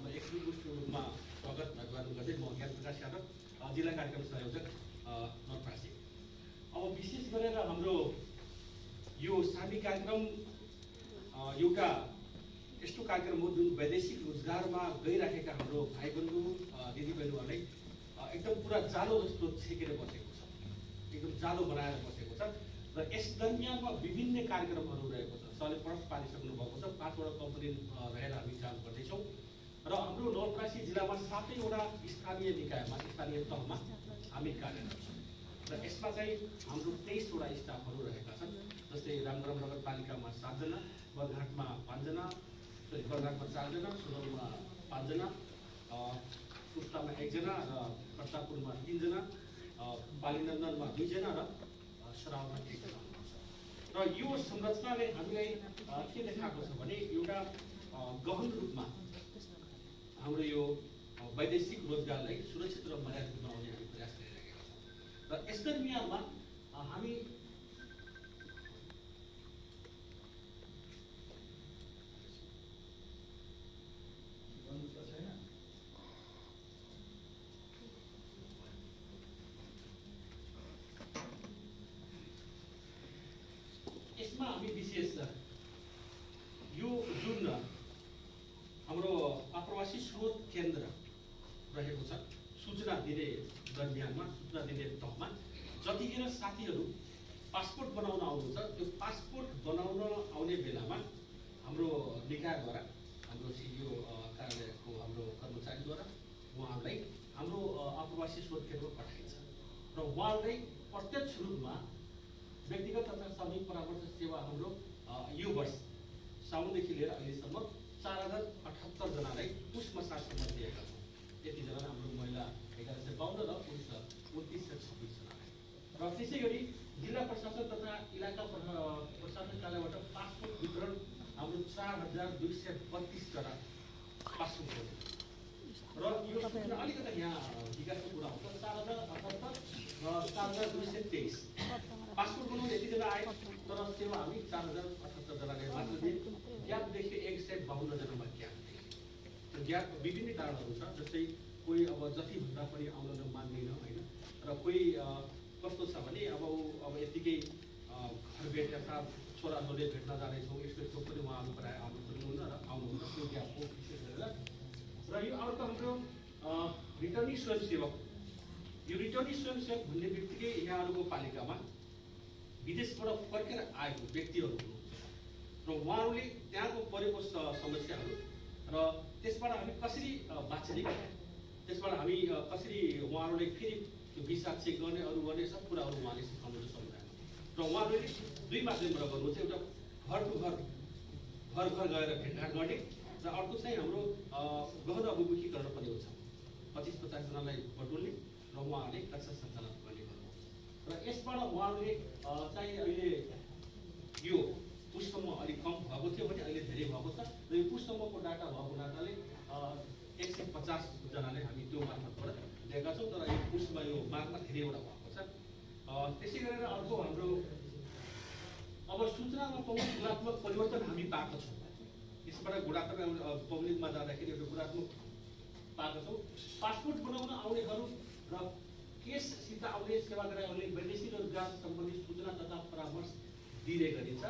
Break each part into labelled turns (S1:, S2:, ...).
S1: म एक दुई पुष्टको रूपमा स्वागत गर्दै म ज्ञान प्रकाश यादव, जिल्ला कार्यक्रम संयोजक नवलपरासी। अब विशेष गरेर हाम्रो यो सामी कार्यक्रम एउटा यस्तो कार्यक्रम हो जुन वैदेशिक रोजगारमा गइराखेका हाम्रो भाइ बन्धु दिदीबहिनीहरूलाई एकदम पुरा जालो जस्तो छेकेर बसेको छ, एकदम जालो बनाएर बसेको छ। र यस दरमियानमा विभिन्न कार्यक्रमहरू रहेको छ। सरले प्रश्न पारिसक्नु भएको छ, 5 वटा कम्पनी रहेर हामी काम गर्दैछौँ र हाम्रो नवलपरासी जिल्लामा 7 वटा स्थानीय निकायमा, स्थानीय तहमा हामी कार्यरत छौँ। र यसमा चाहिँ हाम्रो 23 वटा स्टाफहरू रहेका छन्। जस्तै रामगरम नगरपालिकामा 7 जना, बरघाटमा 5 जना, बरघाटमा 4 जना, सुनौरमा 5 जना, सुस्तामा 1 जना र कर्तापुरमा 3 जना, बालीनन्दनमा 2 जना र सरावमा 1 जना हुनुहुन्छ। र यो संरचनाले हामीलाई के देखाएको छ भने एउटा गहन रूपमा हाम्रो यो वैदेशिक रोजगारलाई सुरक्षित र मर्यादित बनाउने हामी प्रयास गरिरहेका छौँ। र यस दरमियानमा हामी यसमा हामी विशेष यो जुन हाम्रो आप्रवासी स्रोत केन्द्र रहेको छ, सूचना दिने दरमियानमा, सूचना दिने तहमा जतिखेर साथीहरू पासपोर्ट बनाउन आउनुहुन्छ, त्यो पासपोर्ट बनाउन आउने बेलामा हाम्रो निकायद्वारा, हाम्रो सिडिओ कार्यालयको हाम्रो कर्मचारीद्वारा उहाँहरूलाई हाम्रो आप्रवासी स्रोत केन्द्रमा पठाइन्छ र उहाँहरूलाई प्रत्यक्ष रूपमा व्यक्तिगत तथा सामूहिक परामर्श सेवा हाम्रो यो वर्ष साउनदेखि लिएर अहिलेसम्म 4078 जनालाई पुष मसाजसम्म दिएका छौँ। यतिजना हाम्रो महिला 1152 र पुरुष 2926 जनालाई। र त्यसै गरी जिल्ला प्रशासन तथा इलाका प्रशासन कार्यालयबाट पासपोर्ट वितरण हाम्रो 4232 जना पासपोर्ट र यो सूचना अलिकति यहाँ विकासको कुरा हुन्छ। 4078 र 4223 पासपोर्ट बनाउने यतिजना आए, तर सेवा हामी 4078 जनाले मात्र दिए। ग्याप देखियो 152 जनामा ग्याप देखियो। त्यो ग्याप विभिन्न कारणहरू छ, जस्तै कोही अब जति भन्दा पनि आउन मान्दैन होइन, र कोही कस्तो छ भने अब यतिकै घर भेट तथा छोराहरूले भेट्न जानेछौँ यस्तो पनि उहाँहरू प्रायः आउनु पनि हुन्न र आउनुहुन्छ। त्यो ग्यापको विशेष गरेर र यो अर्को हाम्रो रिटर्निङ स्वयंसेवक। यो रिटर्निङ स्वयंसेवक भन्ने बित्तिकै यहाँहरूको पालिकामा विदेशबाट फर्केर आएको व्यक्तिहरू हुनुहुन्छ र उहाँहरूले त्यहाँको परेको समस्याहरू र त्यसबाट हामी कसरी बाँच्ने, त्यसबाट हामी कसरी उहाँहरूले फेरि त्यो भिसा चेक गर्ने, अरू गर्ने सब कुराहरू उहाँले सिकाउनुहुन्छ समुदायमा। र उहाँहरूले 2 माध्यमबाट गर्नुहुन्छ। एउटा घर टु घर गएर भेटघाट गर्ने र अर्को चाहिँ हाम्रो गहन अभिमुखीकरण पनि हुन्छ। 25-50 जनालाई बटुल्ने र उहाँहरूले कक्षा सञ्चालन गर्ने गर्नुहुन्छ। र यसबाट उहाँहरूले चाहिँ अहिले यो पुससम्म अलिक कम भएको थियो भने अहिले धेरै भएको छ र यो पुससम्मको डाटा भएको हुनाले 150 जनाले हामी त्यो मार्फतबाट दिएका छौँ। तर यो पुसमा यो मागमा धेरैवटा भएको छ। त्यसै गरेर अर्को हाम्रो अब सूचनामा पाउने गुणात्मक परिवर्तन हामी पाएको छौँ। यसबाट गुणात्मक पब्लिकमा जाँदाखेरि एउटा गुणात्मक पाएको छौँ। पासपोर्ट बनाउन आउनेहरू र केससित आउने सेवाग्राहीहरूले वैदेशिक रोजगार सम्बन्धी सूचना तथा परामर्श दिने गरिन्छ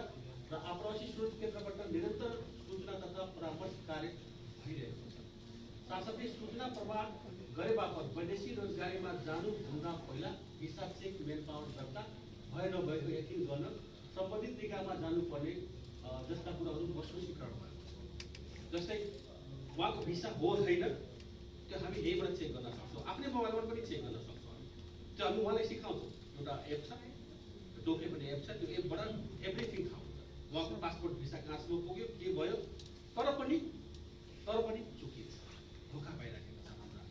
S1: र आप्रवासी स्रोत केन्द्रबाट निरन्तर सूचना तथा परामर्श कार्य भइरहेको छ। साथसाथै सूचना प्रवाह गरे बापत वैदेशिक रोजगारीमा जानुभन्दा पहिला भिसा चेक, मेल पावर दर्ता भए नभएको यकिन गर्न सम्बन्धित निकायमा जानुपर्ने जस्ता कुराहरू वस्तुनीकरण भएको छ। जस्तै उहाँको भिसा हो छैन त्यो हामी यहीँबाट चेक गर्न सक्छौँ, आफ्नै मोबाइलबाट पनि चेक गर्न सक्छौँ। त्यो हामी उहाँलाई सिकाउँछौँ। एउटा एप छ, टोके भन्ने एप छ, त्यो एपबाट एभ्रिथिङ थाहा हुन्छ। उहाँको पासपोर्ट भिसा कहाँसम्म पुग्यो, के भयो, तर पनि चुकिन्छ, धोका पाइराखेको छ हाम्रा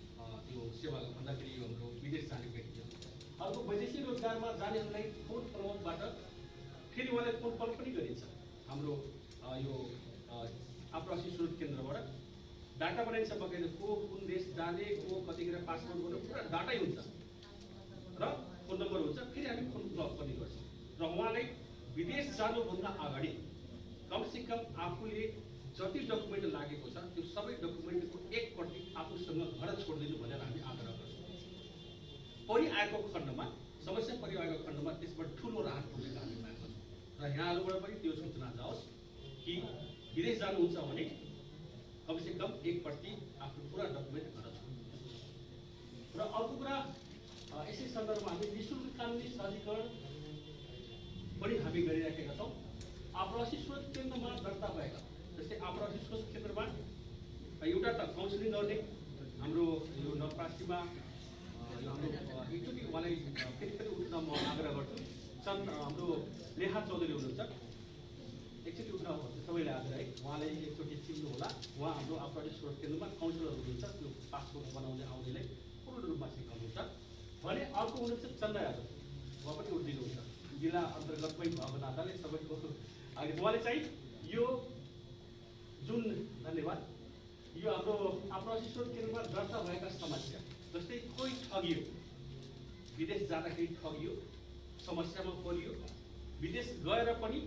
S1: त्यो सेवा भन्दाखेरि यो हाम्रो विदेश जाने व्यक्तिहरू। अर्को वैदेशिक रोजगारमा जानेहरूलाई फोन प्रभावबाट फेरि उहाँलाई फोन कल पनि गरिन्छ। हाम्रो यो आप्रवासी स्रोत केन्द्रबाट डाटा बनाइन्छ बगैर को कुन देश जाने, को कतिखेर पासपोर्ट गर्नु, पुरा डाटै हुन्छ र फोन नम्बर हुन्छ। फेरि हामी फोन कल पनि गर्छौँ र उहाँलाई विदेश जानुभन्दा अगाडि कमसेकम आफूले जति डकुमेन्ट लागेको छ त्यो सबै डकुमेन्टको 1 आएको खण्डमा, समस्या परिवारको खण्डमा त्यसबाट ठुलो राहत पुगेको हामी माग्छौँ र यहाँहरूबाट पनि त्यो सूचना जाओस् कि विदेश जानुहुन्छ भने कमसेकम एकपट्टि आफ्नो पुरा डकुमेन्ट गरेर र अर्को कुरा यसै सन्दर्भमा हामी निःशुल्क कानुनी सहजीकरण पनि हामी गरिराखेका छौँ। आप्रवासी स्रोत केन्द्रमा दर्ता भएका जस्तै आप्रवासी स्रोत केन्द्रमा एउटा त काउन्सिलिङ गर्ने हाम्रो यो नवलपरासीमा हाम्रो एकचोटि उहाँलाई फेरि उठ्न म आग्रह गर्छु। हाम्रो नेहा चौधरी हुनुहुन्छ, एकचोटि उठ्न सबैलाई आग्रह है, उहाँलाई एकचोटि चिन्नु होला। उहाँ हाम्रो आप्रवासी स्रोत केन्द्रमा काउन्सिलर हुनुहुन्छ, त्यो पासपोर्ट बनाउने आउनेलाई पूर्ण रूपमा सिकाउनुहुन्छ भने। अर्को हुनुहुन्छ चन्द्र यादव, उहाँ पनि उठिदिनुहुन्छ, जिल्ला अन्तर्गतमै भएको नाताले सबैको अघि उहाँले चाहिँ यो जुन धन्यवाद यो हाम्रो आप्रवासी स्रोत केन्द्रमा दर्ता भएका समस्या जस्तै कोही ठगियो, विदेश जाँदाखेरि ठगियो, समस्यामा परियो, विदेश गएर पनि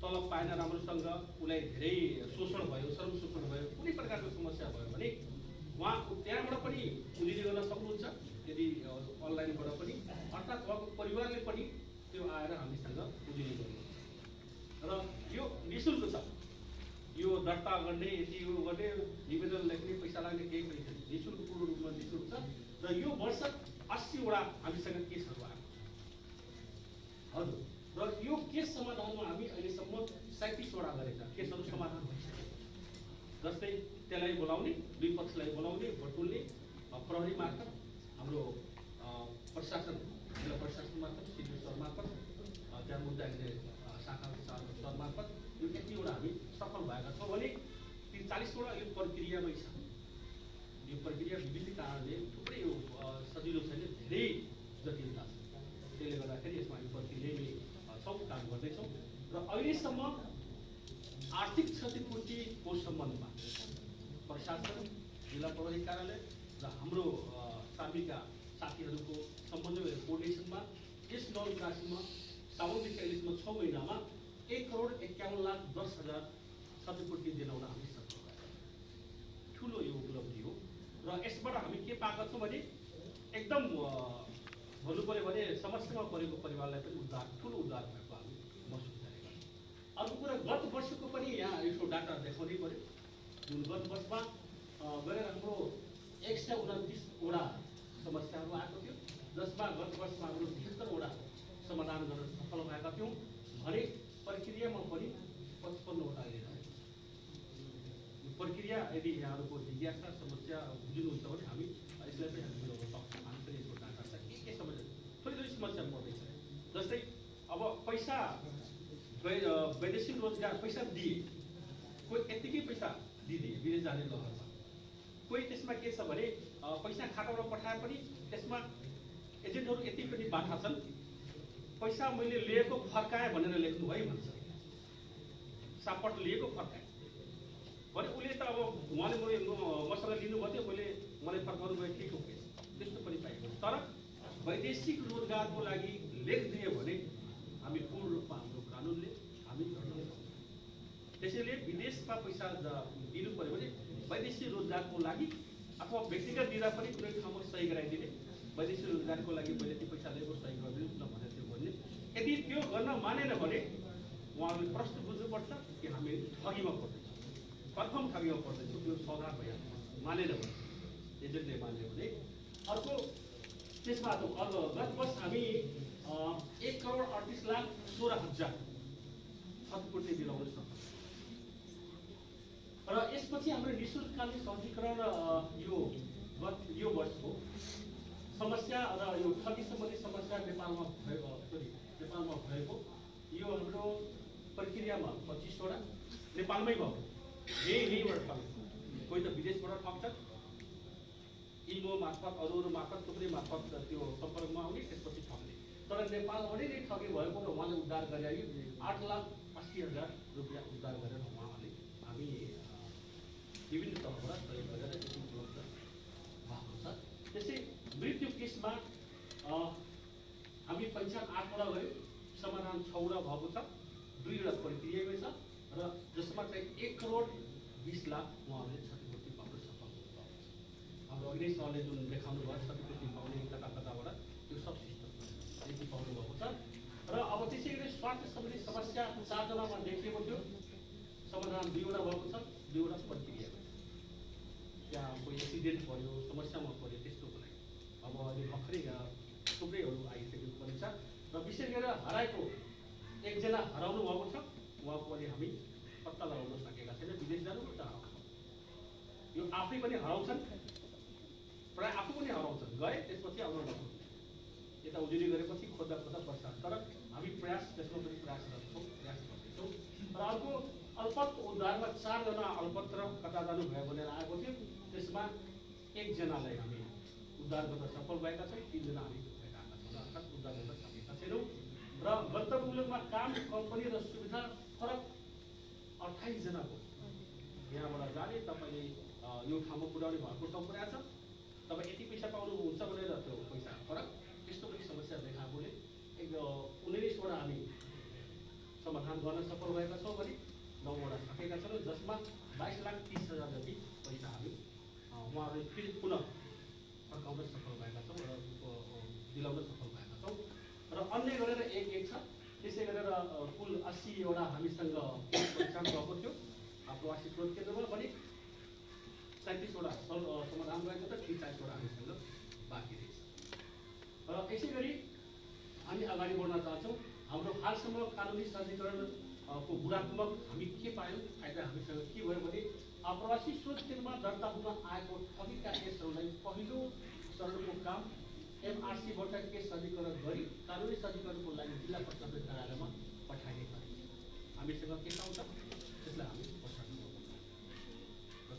S1: तलब पाएन, राम्रोसँग उसलाई धेरै शोषण भयो, श्रम शोषण भयो, कुनै प्रकारको समस्या भयो भने उहाँ त्यहाँबाट पनि उजुरी गर्न सक्नुहुन्छ यदि अनलाइनबाट पनि, अर्थात् उहाँको परिवारले पनि त्यो आएर हामीसँग उजुरी गर्नुहुन्छ र यो निःशुल्क छ। यो दर्ता गर्ने, यति यो गर्ने, निवेदन लेख्ने, पैसा लाग्ने केही पनि छैन, निःशुल्क, पूर्ण रूपमा निःशुल्क छ र यो वर्ष 80वटा हामीसँग केसहरू आएको छ। हजुर, र यो केस समाधानमा हामी अहिलेसम्म 37वटा गरेका केसहरू समाधान भइसकेको छ। जस्तै त्यसलाई बोलाउने, दुई पक्षलाई बोलाउने, बटुल्ने, प्रहरी मार्फत, हाम्रो प्रशासन, जिल्ला प्रशासन मार्फत, सिडिओ सर मार्फत, त्यहाँ मुद्दा शाखा सर मार्फत यो 80वटा हामी सफल भएका छौँ भने 40वटा यो प्रक्रियामै छ। यो प्रक्रिया विभिन्न कारणले थुप्रै यो सजिलो छैन, धेरै जटिलता छ। त्यसले गर्दाखेरि यसमा हामी प्रक्रियामै छौँ, काम गर्दैछौँ र अहिलेसम्म आर्थिक क्षतिपूर्तिको सम्बन्धमा प्रशासन, जिल्ला प्रहरी कार्यालय र हाम्रो सामिका साथीहरूको समन्वय कोर्डिनेसनमा यस नवलपरासीमा साउनदेखि अहिलेसम्म 6 महिनामा 1,51,10,000 क्षतिपूर्ति दिलाउन हामी सफल भएका छौँ। ठुलो यो उपलब्धि हो र यसबाट हामी के पाएका छौँ भने एकदम भन्नु पर्यो भने समस्यामा परेको परिवारलाई पनि उद्धार, ठुलो उद्धार भएको हामी महसुस गरेका छौँ। अर्को कुरा गत वर्षको पनि यहाँ यसो डाटा देखाउनै पर्यो। जुन गत वर्षमा गएर हाम्रो 129वटा समस्याहरू आएको थियो, जसमा गत वर्षमा हाम्रो 73वटा समाधान गर्न सफल भएका थियौँ भने प्रक्रियामा पनि 55वटा आइरहेको छ। यो प्रक्रिया यदि यहाँहरूको जिज्ञासा समस्या बुझ्नुहुन्छ भने हामी यसलाई पनि हामी मिलाउन सक्छौँ। हामी पनि यसको डाटा छ के समस्या, थोरै थोरै समस्या पर्दैछ। जस्तै अब पैसा वैदेशिक रोजगार पैसा दिए, कोही यत्तिकै पैसा दिदिए विदेश जाने लहरमा, कोही त्यसमा के छ भने पैसा खाताबाट पठाए पनि त्यसमा एजेन्टहरू यति पनि बाठा छन्, पैसा मैले लिएको फर्काएँ भनेर लेख्नु है भन्छ, सापट लिएको फर्काएँ भने उसले त अब उहाँले मसँग लिनुभएको थियो, मैले मलाई फर्काउनु भयो, ठिक हो, त्यस्तो पनि पाइएको। तर वैदेशिक रोजगारको लागि लेखिदियो भने हामी पूर्ण रूपमा हाम्रो कानुनले हामी गर्न सक्छौँ। त्यसैले विदेशमा पैसा दिनु पऱ्यो भने वैदेशिक रोजगारको लागि अथवा व्यक्तिगत दिँदा पनि कुनै ठाउँमा सही गराइदिने, वैदेशिक रोजगारको लागि मैले यति पैसा लिएको सही गरिदिनु न भनेर त्यो भन्ने। यदि त्यो गर्न मानेन भने उहाँहरूले प्रश्न बुझ्नुपर्छ कि हामी ठगीमा पर्दैछौँ, कन्फर्म ठगीमा पर्दैछौँ, त्यो सौदा भइहाल्छ। मानेन भने, एजेन्टले मान्यो भने। अर्को त्यसमा गत वर्ष हामी 1,38,16,000 क्षतिपूर्ति दिलाउन सक्छौँ र यसपछि हाम्रो निःशुल्क कानुनी सहजीकरण यो वर्षको समस्या र यो ठगी सम्बन्धी समस्या नेपालमा भएको यो हाम्रो प्रक्रियामा 25वटा नेपालमै भयो। यहीबाट ठग्छ, कोही त विदेशबाट ठग्छ, इमो मार्फत, अरू मार्फत, थुप्रै मार्फत त्यो सम्पर्कमा आउने, त्यसपछि ठग्ने। तर नेपालबाटै नै ठगी भएको र उहाँले उद्धार गरे 8,80,000 रुपियाँ उद्धार गरेर उहाँले हामी विभिन्न तहबाट प्रयोग गरेर उपलब्ध भएको छ। त्यसै मृत्यु केसमा हामी पहिचान 8वटा गऱ्यौँ, समाधान 6वटा भएको छ, 2वटा प्रक्रियामै छ र जसमा चाहिँ 1,20,00,000 उहाँहरूले क्षतिपूर्ति पाउन सफल भएको छ। हाम्रो अघि नै सरले जुन देखाउनु भयो क्षतिपूर्ति पाउने कता कताबाट त्यो सब सिस्टम यति पाउनु भएको छ। र अब त्यसै गरी स्वास्थ्य सम्बन्धी समस्या 4 जनामा देखिएको थियो, समाधान 2वटा भएको छ, 2वटा प्रक्रिया। त्यहाँ कोही एक्सिडेन्ट भयो, समस्यामा पऱ्यो, त्यस्तोको लागि अब अहिले भर्खरै थुप्रैहरू आइसकेको पनि छ। र विशेष गरेर हराएको एकजना हराउनु भएको छ, उहाँको अहिले हामी पत्ता लगाउन सकेका छैन, विदेश जानुपर्छ हराउँछ। यो आफै पनि हराउँछन्, प्रायः आफू पनि हराउँछन्, गए त्यसपछि आउन नसक्छ, यता उजुरी गरेपछि खोज्दा खोज्दा पर्छ। तर हामी प्रयास त्यसमा पनि प्रयासरत छौँ, प्रयास गर्दैछौँ। र अर्को अल्पत उद्धारमा 4 जना अल्पत्र कता जानुभयो भनेर आएको थियो, त्यसमा 1 जनालाई हामी उद्धार गर्न सफल भएका छौँ, 3 जना हामी भएका छौँ, अर्थात् उद्धार गर्न सकेका छैनौँ। र गन्तव्यमुलकमा काम, कम्पनी र सुविधा फरक 28 जनाको यहाँबाट जाने, तपाईँले यो ठाउँमा पुर्याउने भएको ठाउँ पुऱ्याएको छ, तपाईँ यति पैसा पाउनुहुन्छ भनेर त्यो पैसा फरक, त्यस्तो पनि समस्या देखाएकोले 19वटा हामी समाधान गर्न सफल भएका छौँ भने 9वटा सकेका छौँ, जसमा 22,30,000 जति पैसा हामी उहाँहरूले फेरि पुनः फर्काउन सफल भएका छौँ र दिलाउन सफल भएका छौँ। र अन्य गरेर 1 छ, त्यसै गरेर कुल 80वटा हामीसँग परीक्षण भएको थियो प्रवासी स्रोत केन्द्रमा भने 37वटा समाधान भएको छ, 43वटा हामीसँग बाँकी रहेछ। र यसै गरी हामी अगाडि बढ्न चाहन्छौँ। हाम्रो हालसम्म कानुनी सहजीकरणको गुणात्मक हामी के पायौँ, फाइदा हामीसँग के भयो भने प्रवासी स्रोत केन्द्रमा दर्ता हुन आएको ठगीका केसहरूलाई पहिलो चरणको काम MRCबाट केस सहजीकरण गरी कानुनी सहजीकरणको लागि जिल्ला प्रशासन कार्यालयमा पठाइने गरिन्छ। हामीसँग के आउँछ त्यसलाई हामी प्रशासन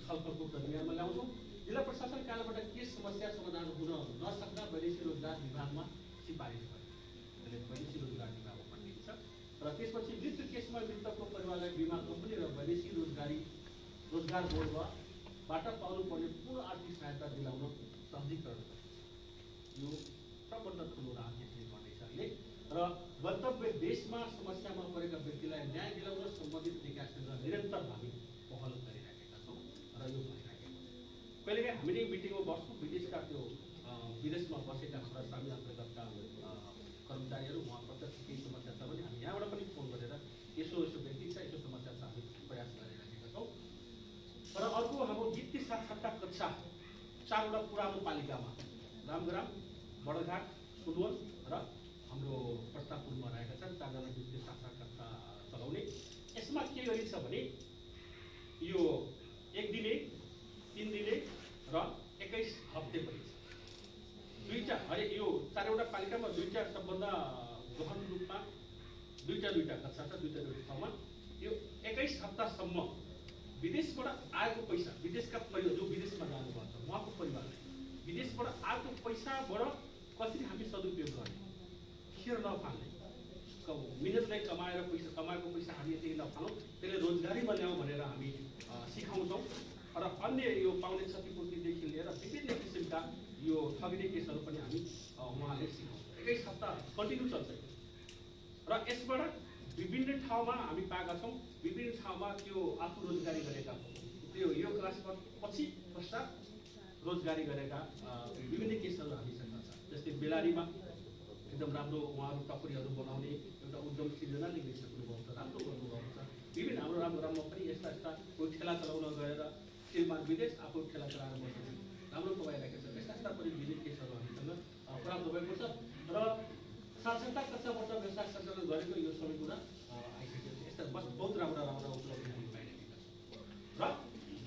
S1: छलफलको प्रक्रियामा ल्याउँछौँ। जिल्ला प्रशासन कार्यालयबाट केस समस्या समाधान हुन नसक्दा वैदेशिक रोजगार विभागमा सिफारिस गर्छ, त्यसले वैदेशिक रोजगार विभागमा पठाइन्छ। र त्यसपछि मृत्यु केसमा मृतकको परिवारलाई बिमा कम्पनी र वैदेशिक रोजगार बोर्डबाट पाउनुपर्ने पूर्ण आर्थिक सहायता दिलाउन सहजीकरण गर्छ। यो प्रबन्ध ठुलो राज्यले गर्दैछ अहिले। र गन्तव्य देशमा समस्यामा परेका व्यक्तिलाई न्याय दिलाउन सम्बन्धित निकायसँग निरन्तर हामी पहल गरिरहेका छौँ र यो भइरहेको छ। कहिलेकाहीँ हामीले मिटिङमा बस्छौँ, विदेशका त्यो विदेशमा बसेका हाम्रा सामेल अन्तर्गतका कर्मचारीहरू उहाँ प्रत्यक्ष केही समस्या छ भने हामी यहाँबाट पनि फोन गरेर यसो व्यक्ति छ, यसो समस्या छ, हामी प्रयास गरिरहेका छौँ। र अर्को हाम्रो वित्तीय साक्षरता कक्षा 4वटा पुरानो पालिकामा रामग्राम, बडघाट, सुनवल र हाम्रो प्रतापपुरमा रहेका छन् 4 जना वित्तीय साक्षरता कक्षा चलाउने। यसमा के गरिन्छ भने यो 1 दिने, 3 दिने र 21 हप्ते पनि छ। 2टा हरेक यो 4वटा पालिकामा 2टा सबभन्दा गहन रूपमा 2टा कक्षा छ, 2टा ठाउँमा यो 21 हप्तासम्म विदेशबाट आएको पैसा, विदेशका परिवार जो विदेशमा जानुभएको छ उहाँको परिवारलाई विदेशबाट आएको पैसाबाट कसरी हामी सदुपयोग गर्ने, खेर नफाल्ने, मिहिनेतलाई कमाएको पैसा हामी यति नफालौँ, त्यसले रोजगारीमा ल्याउँ भनेर हामी सिकाउँछौँ। र अन्य यो पाउने क्षतिपूर्तिदेखि लिएर विभिन्न किसिमका यो ठगिने केसहरू पनि हामी उहाँले सिकाउँछौँ। 21 हप्ता कन्टिन्यू चल्छ। र यसबाट विभिन्न ठाउँमा हामी पाएका छौँ, विभिन्न ठाउँमा त्यो आफू रोजगारी गरेका त्यो यो क्लास पछि पश्चात रोजगारी गरेका विभिन्न केसहरू हामीसँग छ। जस्तै बेलारीमा एकदम राम्रो उहाँहरू टपरीहरू बनाउने एउटा उद्यम सृजना निर्देशकहरू भएको छ, राम्रो गर्नुभएको छ। विभिन्न हाम्रो राम्रो पनि यस्ता कोही ठेला चलाउन गएर श्रीमान विदेश आफू ठेला चलाएर बस्नु राम्रो कमाइरहेको छ, यस्ता पनि विभिन्न केसहरू हामीसँग प्राप्त भएको छ। र साक्षरता कक्षाबाट व्यवसाय सञ्चालन गरेको यो सबै कुरा आइसकेको छ। यस्ता बहुत राम्रो उपलब्धि हामी पाइरहेका छौँ। र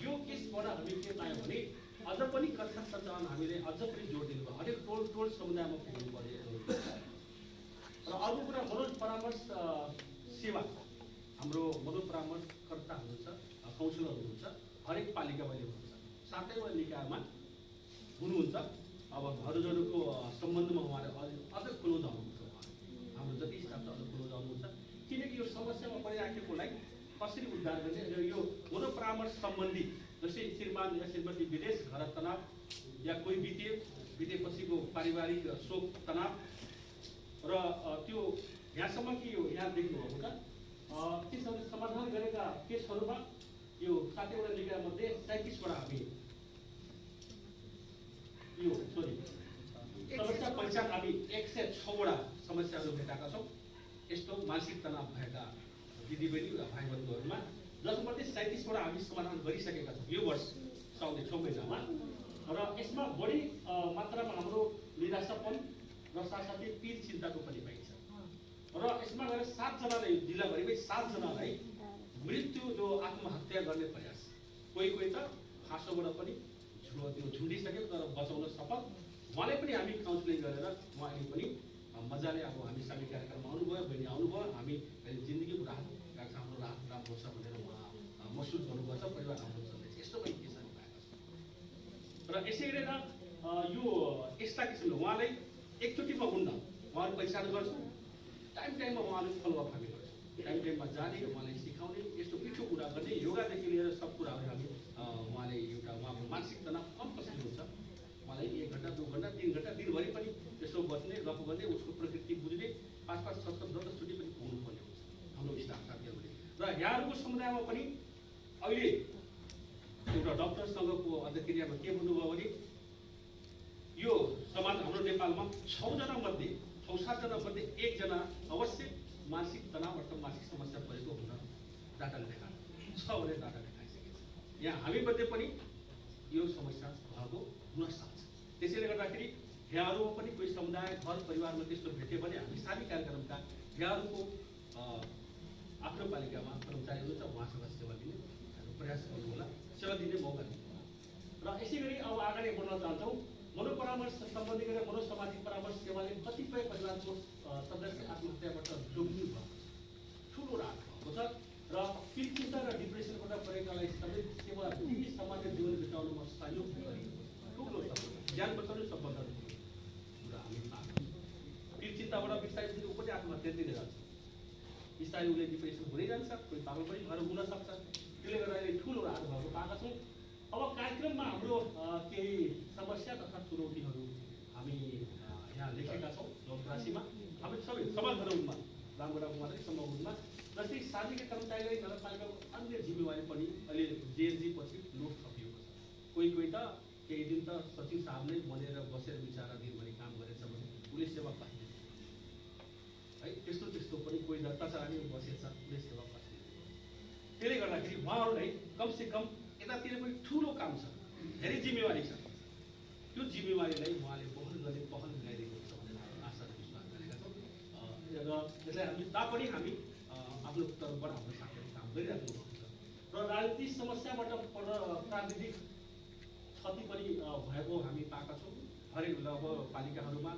S1: यो केसबाट हामी के पायौँ भने अझ पनि कक्षा सञ्चालन हामीले अझ पनि जोड दिनु भयो, हरेक टोल समुदायमा पुग्नु पर्यो। र अर्को कुरा मनोज परामर्श सेवा, हाम्रो मनोज परामर्शकर्ता हुनुहुन्छ, काउन्सिलर हुनुहुन्छ, हरेक पालिकामा हुनुहुन्छ, 7वटा निकायमा हुनुहुन्छ। अब घरजहरूको सम्बन्धमा उहाँले अझ क्लोज आउनुहुन्छ, हाम्रो जति स्टाफ छ अझ क्लोज आउनुहुन्छ। किनकि यो समस्यामा परिराखेकोलाई कसरी उद्धार गर्ने, यो मनोपरामर्श सम्बन्धी जस्तै श्रीमान या श्रीमती विदेश, घर तनाव या कोही बितेपछिको पारिवारिक शोक तनाव र त्यो यहाँसम्म कि यो यहाँ देख्नुभएको छ ती समाधान गरेका केसहरूमा यो 7वटा निकायमध्ये 37वटा हामी यो समस्या पहिचान हामी 106वटा समस्याहरू भेटाएका छौँ। यस्तो मानसिक तनाव भएका दिदीबहिनी र भाइ बन्धुहरूमा जसमध्ये 37वटा हामी समाधान गरिसकेका छौँ यो वर्ष साउन 6 महिनामा। र यसमा बढी मात्रामा हाम्रो निराशापन र साथसाथै पीर चिन्ताको पनि पाइन्छ। र यसमा गएर 7 जनालाई जिल्लाभरिमै 7 जनालाई मृत्यु जो आत्महत्या गर्ने प्रयास, कोही त फाँसोबाट पनि त्यो झुन्डिसक्यो तर बचाउन सफल। उहाँलाई पनि हामी काउन्सिलिङ गरेर उहाँले पनि मजाले अब हामी सामी कार्यक्रममा आउनुभयो, बहिनी आउनुभयो, हामी जिन्दगीको राहत लाग्छ, हाम्रो राहत राम्रो छ भनेर उहाँ महसुस गर्नुपर्छ, परिवार राम्रो छ। यस्तो पनि किसान पाएका छन्। र यसै गरेर यो यस्ता किसिमले उहाँलाई एकचोटिमा हुन्न, उहाँहरू पहिचान गर्छौँ, टाइममा उहाँले फलोअप हामी गर्छौँ, टाइममा जाने, उहाँलाई सिकाउने, यस्तो मिठो कुरा गर्ने, योगादेखि लिएर सब कुराहरू हामी उहाँले एउटा उहाँको मानसिक तनाव कम कसरी हुन्छ, उहाँलाई 1 घन्टा 2 घन्टा 3 घन्टा दिनभरि पनि यसो बस्ने, गफ गर्ने, उसको प्रकृति बुझ्ने, 5-5 6-6 10-10 पनि हुनुपर्ने हुन्छ हाम्रो स्टाफ साथीहरूले। र यहाँहरूको समुदायमा पनि अहिले एउटा डक्टरसँगको अन्तर्क्रियामा के भन्नुभयो भने यो समाज हाम्रो नेपालमा 6 जना मध्ये 6-7 जना मध्ये 1 जना अवश्य मानसिक तनाव अथवा मानसिक समस्या परेको हुन डाटाले देखाएको छ भने डाटा देखाइसकेको छ। यहाँ हामी मध्ये पनि यो समस्या भएको हुन सक्छ। त्यसैले गर्दाखेरि यहाँहरूमा पनि कोही समुदाय घर परिवारमा त्यस्तो भेट्यो भने हामी सानी कार्यक्रमका यहाँहरूको आफ्नो पालिकामा कर्मचारी हुनुहुन्छ, उहाँसँग सेवा दिने प्रयास गर्नु होला, सेवा दिने मौका दिनु। र यसै गरी अब अगाडि बढ्न चाहन्छौँ। मनोपरामर्श सम्बन्धी गरेर मनोसामाजिक परामर्श सेवाले कतिपय परिवारको सदस्य आत्महत्याबाट जोगिनु भएको छ, ठुलो राहत भएको छ। र पीर चिन्ता र डिप्रेसनबाट परेकालाई सबै सेवा दिई सामान्य जीवन बिताउनुमा सहयोग गरिएको छ। ठुलो सफलता, ज्यान बचाउने सम्बन्ध कुरा हामी पाएको छौँ। पीर चिन्ताबाट बिस्तारै ऊ पनि आत्महत्यातिर जान्छ, बिस्तारै उसले डिप्रेसन हुँदै जान्छ, कोही पागल पनि भएर हुन सक्छ। त्यसले गर्दा अहिले ठुलो राहत भएको पाएका छौँ। अब कार्यक्रममा हाम्रो केही समस्या तथा चुनौतीहरू हामी यहाँ लेखेका छौँ नवलपरासीमा। हामी सबै समाजहरूमा रामगढाको मात्रै सम्भवमा जस्तै सार्वजनिक कर्मचारीलाई नगरपालिकाको अन्य जिम्मेवारी पनि अहिले जेएनजी पछि लोड थपिएको छ। कोही त केही दिन त सचिव साहब नै बनेर बसेर बिचरा दिनभरि काम गरेछ भने उसले सेवा पाइन्छ है। त्यस्तो पनि कोही दत्ताचार्य बसेछ, उसले सेवा पाइन्छ। त्यसले गर्दाखेरि उहाँहरूलाई कमसेकम यतातिर पनि ठुलो काम छ, धेरै जिम्मेवारी छ। त्यो जिम्मेवारीलाई उहाँले वहन गर्ने पहल मिलाइदिएको छ भनेर आशा र विश्वास गरेका छौँ। र यसलाई हामी तापनि हामी आफ्नो तर्फबाट हाम्रो साथीहरू काम गरिराख्नु भएको छ। र राजनीतिक समस्याबाट प्राविधिक क्षति पनि भएको हामी पाएका छौँ। हरेक अब पालिकाहरूमा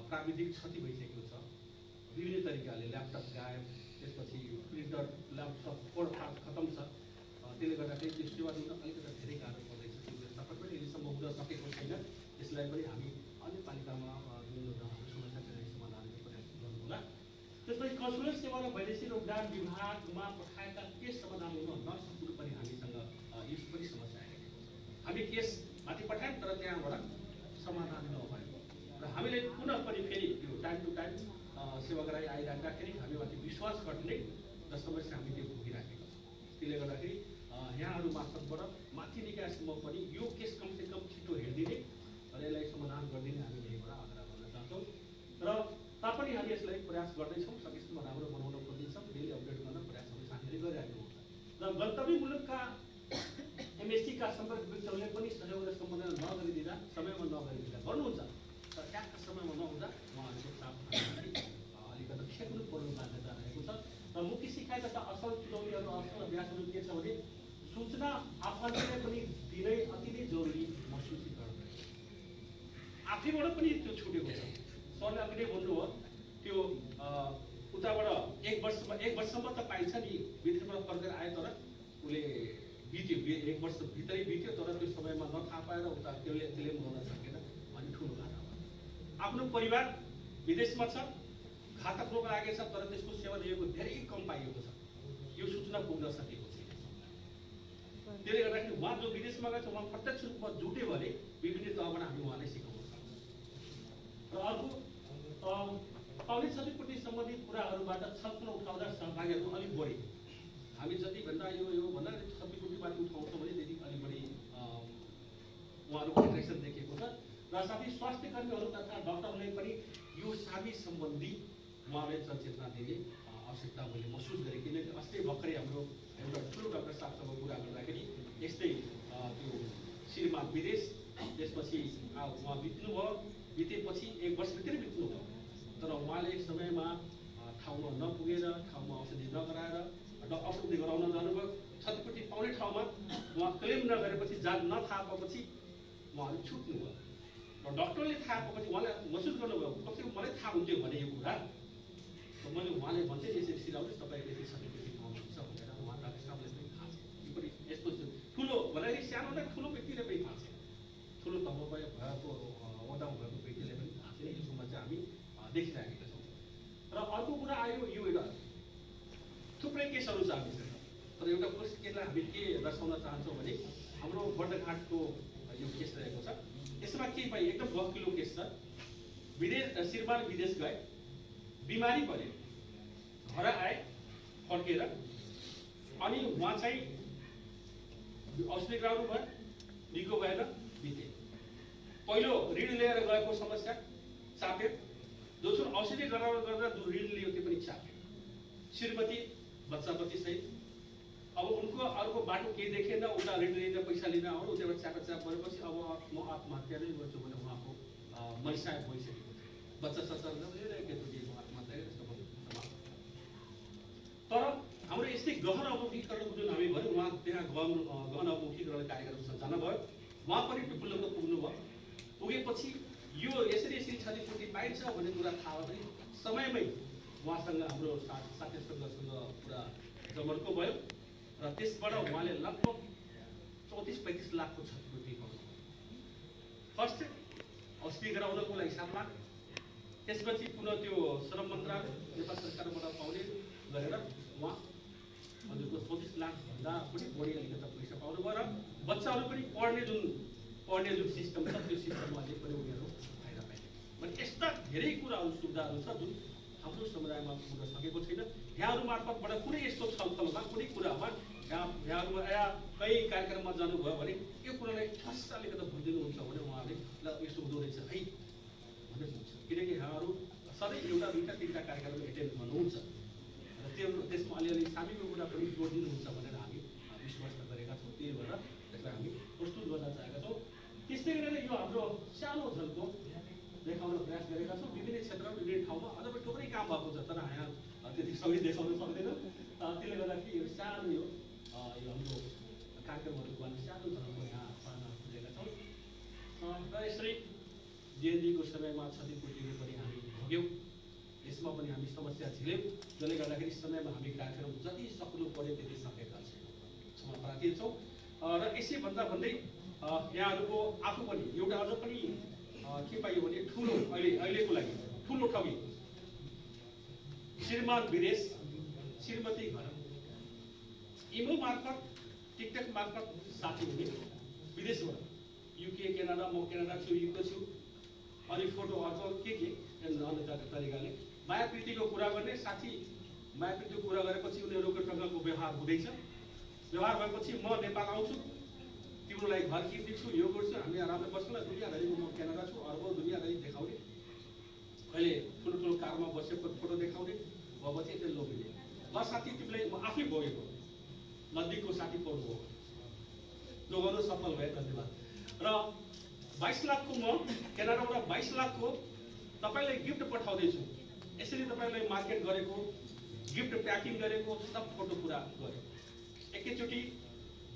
S1: प्राविधिक क्षति भइसकेको छ विभिन्न तरिकाले। ल्यापटप गायब, त्यसपछि प्रिन्टर ल्यापटप खतम छ। त्यसले गर्दाखेरि त्यो सेवा दिन अलिकति धेरै गाह्रो पर्दैछ। त्यो सबै पनि अहिलेसम्म हुन सकेको छैन। यसलाई पनि हामी अन्य पालिकामा जुन समस्या समाधानको प्रयास गर्नु होला। त्यसपछि कन्सुलर सेवा र वैदेशिक रोजगार विभागमा पठाएका केस समाधान हुन नसक्नु पनि हामीसँग यस पनि समस्या आएको छ। हामी केस माथि पठायौँ तर त्यहाँबाट समाधान नभएको र हामीले पुनः पनि फेरि यो टाइम टु टाइम सेवाग्राही आइराख्दाखेरि हामीमाथि विश्वास गर्ने र समस्या हामीले भोगिराखेका छौँ। त्यसले गर्दाखेरि यहाँहरू मार्फतबाट माथि निकायसम्म पनि यो केस कमसेकम छिटो हेरिदिने र यसलाई समाधान गरिदिने हामी यहीँबाट आग्रह गर्न चाहन्छौँ। र तापनि हामी यसलाई प्रयास गर्दैछौँ, सकेसम्म राम्रो बनाउन खोज्दैछौँ, डेली अपडेट गर्न प्रयास हामी साथीहरूले गरिरहेको हुन्छ। र गन्तव्य मुलुकका एमएससीका सम्पर्क व्यक्तिहरूले पनि सहयोग र सम्बोधन नगरिदिँदा, समयमा नगरिदिँदा गर्नुहुन्छ तर ट्याक्क समयमा नहुँदा उहाँहरूको साथ अलिकति खेप्नु पर्ने बाध्यता रहेको छ। र मुख्य सिकाइ तथा असल चुनौतीहरू असल अभ्यासहरू के छ भने सूचना आफूले पनि दिनै अति नै जरुरी महसुस गर्नु, आफैबाट पनि त्यो छुटेको छ। सरले अघि नै भन्नुभयो त्यो उताबाट 1 वर्षसम्म त पाइन्छ नि, विदेशबाट फर्केर आयो तर उसले बित्यो, 1 वर्ष भित्रै बित्यो तर त्यो समयमा नथाहा पाएर उता त्यसले क्लेम गर्न सकेन अनि ठुलो घाटा भयो। आफ्नो परिवार विदेशमा छ, घातक रोग लागेको छ तर त्यसको सेवा दिएको धेरै कम पाइएको छ, यो सूचना पुग्न सकेको छैन। त्यसले गर्दाखेरि उहाँ जो विदेशमा गएको छ उहाँ प्रत्यक्ष रूपमा जुट्यो भने विभिन्न तहबाट हामी उहाँलाई सिकाउन सक्छौँ। र अर्को पाउने क्षतिपूर्ति सम्बन्धित कुराहरूबाट छलफल उठाउँदा सहभागीहरू अलिक बढी, हामी जति भन्दा यो भन्दा क्षतिपूर्तिबाट उठाउँछौँ भने त्यति अलिक बढी उहाँहरूको इन्ट्रेक्सन देखिएको छ। र साथै स्वास्थ्य कर्मीहरू तथा डाक्टरले पनि यो साबी सम्बन्धी उहाँले जनचेतना दिने आवश्यकता मैले महसुस गरेँ। किनकि अस्ति भर्खरै हाम्रो एउटा ठुलो डाक्टर साहबसँग कुरा गर्दाखेरि यस्तै त्यो श्रीमान विदेश त्यसपछि उहाँ बित्नुभयो, बितेपछि 1 वर्षभित्रै बित्नुभयो। तर उहाँले एक समयमा ठाउँमा नपुगेर, ठाउँमा औषधि नगराएर औषधि गराउन जानुभयो। क्षतिपूर्ति पाउने ठाउँमा उहाँ क्लेम नगरेपछि, जाँच नथाहा पाएपछि उहाँले छुट्नुभयो। र डाक्टरले थाहा पाएपछि उहाँले महसुस गर्नुभयो, कतिको मलाई थाहा हुन्थ्यो भने यो कुरा। र मैले उहाँले भन्थेँ यसरी सिलाउनुहोस्, तपाईँको यति क्षतिपूर्ति पाउनुहुन्छ भनेर। उहाँ डाक्टर साहबले पनि थाहा छ। यो पनि यस्तो ठुलो भन्दाखेरि सानो नै ठुलो व्यक्तिले पनि थाहा छ, ठुलो तहमा भएको ओदामा भएको व्यक्तिले पनि थाहा छैन। यो समस्या हामी देखिरहेका छौँ। र अर्को कुरा आयो, यो एउटा थुप्रै केसहरू छ हामीसँग। तर एउटा केसलाई हामी के दर्शाउन चाहन्छौँ भने हाम्रो बर्दघाटको यो केस रहेको छ। यसमा के भयो, एकदम गहकिलो केस छ। विदेश श्रीमान विदेश गए, बिमारी परे, घर आए फर्केर, अनि उहाँ चाहिँ औषधि गराउनु भयो, निको भएन, बिते। पहिलो ऋण लिएर गएको समस्या चाप्यो, दोस्रो औषधि गराउन गर्दा जो ऋण लियो त्यो पनि चाप्यो। श्रीमती बच्चापति सहित अब उनको अर्को बाटो केही देखेन, उता ऋण लिन पैसा लिन आउनु, उताबाट चापाचाप गरेपछि अब म आत्महत्या नै गर्छु भने उहाँको मनसाय भइसकेको थियो। बच्चा सच्चा केटुकेको आत्महत्या जस्तो भयो। तर हाम्रो यस्तै गहन अमुखीकरण जुन हामी भन्यौँ, उहाँ त्यहाँ गहन अमुखीकरण कार्यक्रम सञ्चालन भयो। उहाँ पनि टुप्पोलको पुग्नुभयो। पुगेपछि यो यसरी क्षतिपूर्ति पाइन्छ भन्ने कुरा थाहा पनि समयमै उहाँसँग हाम्रो साथीसँग पुरा जमर्को भयो। र त्यसबाट उहाँले लगभग 34-35 लाखको क्षतिपूर्ति पाउनुभयो। फर्स्ट औषधि गराउनको लागि 7 लाख, त्यसपछि पुनः त्यो श्रम मन्त्रालय नेपाल सरकारबाट पाउने गरेर उहाँ हजुरको 34 लाखभन्दा पनि बढी अलिकति पैसा पाउनुभयो। र बच्चाहरू पनि पढ्ने जुन सिस्टम छ त्यो सिस्टममा पनि उनीहरू फाइदा पाए। भने यस्ता धेरै कुराहरू सुविधाहरू छ जुन हाम्रो समुदायमा पुग्न सकेको छैन। यहाँहरू मार्फतबाट कुनै यस्तो छलफलमा कुनै कुरामा यहाँहरू या कहीँ कार्यक्रममा जानुभयो भने यो कुरालाई ठस्स अलिकति बुझिदिनुहुन्छ भने उहाँले ल यस्तो हुँदो रहेछ है भन्ने हुन्छ। किनकि यहाँहरू सधैँ एउटा 2-3 कार्यक्रम एटेन्ड गर्नुहुन्छ र त्यसमा अलिअलि सामीको कुरा पनि जोडिदिनुहुन्छ भनेर हामी विश्वास गरेका छौँ। त्यही भएर यसलाई हामी प्रस्तुत गर्न चाहेका छौँ। त्यस्तै गरेर यो हाम्रो सानो झल्को देखाउन प्रयास गरेका छौँ। विभिन्न क्षेत्रमा विभिन्न ठाउँमा अझ पनि थुप्रै काम भएको छ, तर यहाँ त्यति सबै देखाउन सक्दैन। त्यसले गर्दाखेरि यो सानो यो हाम्रो कार्यक्रमहरू गर्न सानो झल्को यहाँ पार्न खोजेका छौँ। र यसरी जेएनजीको समयमा क्षतिपूर्तिको पनि हामी भोग्यौँ, यसमा पनि हामी समस्या झेल्यौँ, जसले गर्दाखेरि समयमा हामी कार्यक्रम जति सक्नु पर्यो त्यति सकेका छैनौँ, क्षमा प्रार्थी छौँ। र यसै भन्दै यहाँहरूको आफू पनि एउटा अझ पनि के पाइयो भने ठुलो अहिलेको लागि ठुलो ठगी, श्रीमान विदेश, श्रीमती घर, इमो मार्फत, टिकटक मार्फत साथी हुने विदेशबाट, युके क्यानाडा, म क्यानाडा छु, युके छु, अनि फोटो अर्को के अन्य तरिकाले मायाप्रीतिको कुरा गर्ने साथी। मायाप्रीतिको कुरा गरेपछि उनीहरूको ढङ्गको व्यवहार हुँदैछ। व्यवहार भएपछि म नेपाल आउँछु, तिम्रो लागि घर किनिदिन्छु, यो गर्छु, हामी आरामले बस्नुलाई दुनियाँभरिको म क्यानाडा छु, अर्को दुनियाँभरि देखाउने, अहिले ठुलो कारमा बसेको फोटो देखाउने भएपछि यसले लोभिने। ल साथी तिमीलाई म आफै भोगेको नजिकको साथी पाउनु हो, जो गर्नु सफल भयो, धन्यवाद। र 22 लाखको म क्यानाडाबाट 22 लाखको तपाईँलाई गिफ्ट पठाउँदैछु। यसरी तपाईँलाई मार्केट गरेको, गिफ्ट प्याकिङ गरेको सब फोटो पुरा गरेँ। एकैचोटि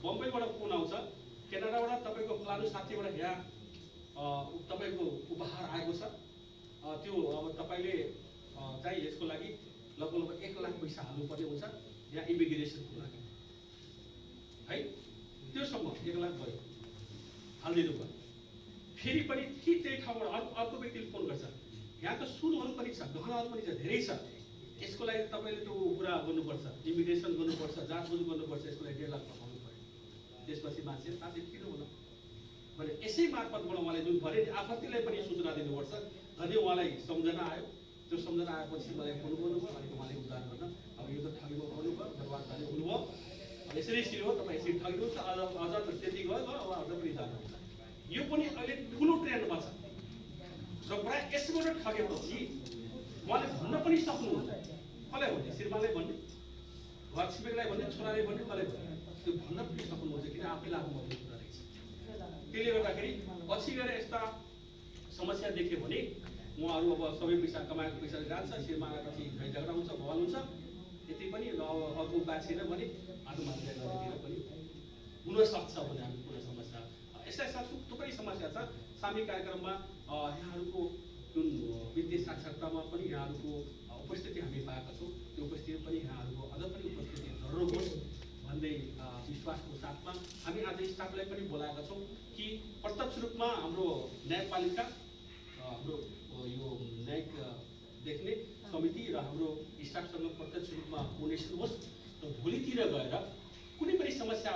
S1: बम्बईबाट फोन आउँछ, क्यानाडाबाट तपाईँको फलानु साथीबाट यहाँ तपाईँको उपहार आएको छ, त्यो अब तपाईँले चाहिँ यसको लागि लगभग 1 लाख पैसा हाल्नुपर्ने हुन्छ यहाँ इमिग्रेसनको लागि है। त्योसम्म 1 लाख भयो, हालिदिनु भयो। फेरि पनि त्यही ठाउँबाट अर्को व्यक्तिले फोन गर्छ, यहाँ त सुनहरू पनि छ, गहनाहरू पनि छ, धेरै छ, यसको लागि तपाईँले त्यो कुरा गर्नुपर्छ, इमिग्रेसन गर्नुपर्छ, जाँचबुझ गर्नुपर्छ, यसको लागि 1.5 लाख पठाउनु पऱ्यो। त्यसपछि मान्छे साथी किन हुन भने यसै मार्फतबाट उहाँले जुन भने आपत्तिलाई पनि सूचना दिनुपर्छ। अनि उहाँलाई सम्झना आयो, त्यो सम्झना आएपछि मलाई फोन गर्नुभयो, अनि उहाँले उद्धार गर्न अब यो त ठगीमा गर्नुभयो, बर्बाद खाने हुनुभयो, यसरी सियो तपाईँ यसरी ठगिनुहुन्छ, अझ त्यति गयो, अब अझ पनि जानुहुन्छ। यो पनि अहिले ठुलो ट्रेन्डमा छ र प्राय यसबाट ठगेपछि उहाँले भन्न पनि सक्नुहुन्छ। कसलाई भन्ने? श्रीमानलाई भन्ने, घर छिमेकलाई भन्ने, छोराले भन्ने, कसलाई भन्ने? त्यो भन्न पनि सक्नुहुन्छ किन आफैलाई आफूमध्ये कुरा रहेछ। त्यसले गर्दाखेरि पछि गएर यस्ता समस्या देख्यो भने उहाँहरू अब सबै पैसा कमाएको पैसाले जान्छ, श्रीमानलाई पछि झगडा हुन्छ, बवाल हुन्छ। यति पनि अब अर्को उपाय छैन भने आत्महत्या गर्नेतिर पनि हुनसक्छ भन्ने हामी कुनै समस्या यस्ता यस्ता थुप्रै समस्या छ। सामूहिक कार्यक्रममा यहाँहरूको जुन वित्तीय साक्षरतामा पनि यहाँहरूको उपस्थिति हामी पाएका छौँ। त्यो उपस्थिति पनि यहाँहरूको अझ पनि उपस्थिति जरुर होस् भन्दै विश्वासको साथमा हामी आज स्टाफलाई पनि बोलाएका छौँ कि प्रत्यक्ष रूपमा हाम्रो न्यायपालिका, हाम्रो यो न्यायिक देख्ने समिति र हाम्रो स्टाफसँग प्रत्यक्ष रूपमा कोर्डिनेसन होस् र भोलितिर गएर कुनै पनि समस्या